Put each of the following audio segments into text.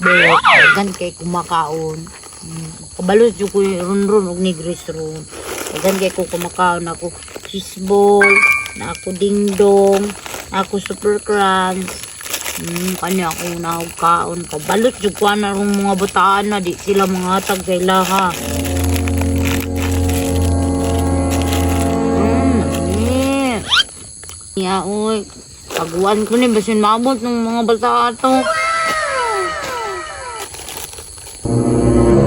Daghan kay kumakaon. Kabalos jud ko ron-ron og ni Grace ron. Daghan kay ko kumakaon ako cheeseball, na ako dingdong, na ako super crunch. Kanya ako na og kaon. Kabalot jud ko ana rong mga bataan na di sila mga hatag sa ilaha. Eh. Ya, oy. Paguan ko ni basin maabot ng mga bata ato.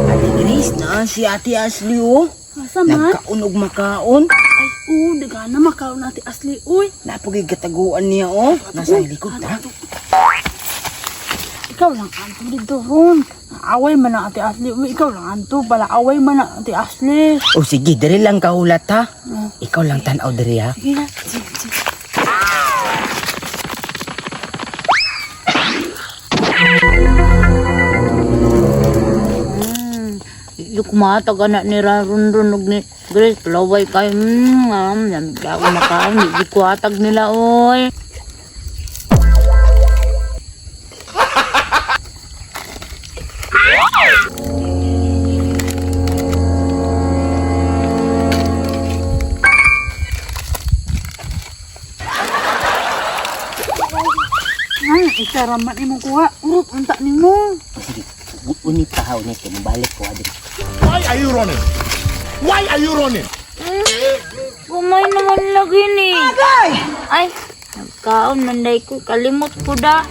Ate Grace na si Ate Ashley oh. Asa man? Nagkaon og makaon. Ay, oo, dagana makaon na Ate Ashley, uy. Napagay kataguan niya oh. Nasa likod ta. Ikaw lang anto dito ron. Away man ang Ate Ashley, uy. Ikaw lang anto. Bala away man ang Ate Ashley. O sige, diri lang kahulat ha. Ikaw lang tan-aw diri ha. Sige na. Sige, sige. Yung kumatag anak ni Ron-Ron og ni Grace, palaway kayo. Yamig ako makaon. Hindi ko hatag nila, oy. Ay, isa raman imong kuha. Urot, unta nimo. O sige, unit pa ha, unit. Kay mabalik ko ha diri. Why are you running? Why are you running? Kumay naman lagi ni. Ay, nagkaon manday ko. Kalimot ko da.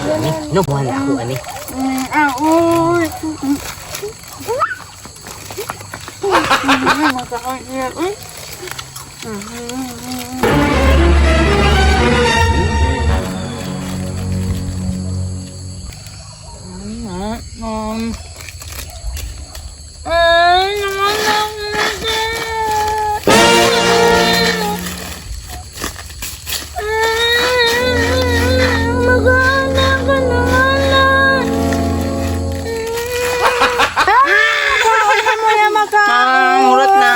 Ani, no, wala ako ani. Ah, uy. Makaon niya, uy. Ay, naman ako. Mag-anak ka naman. Ah, murot na.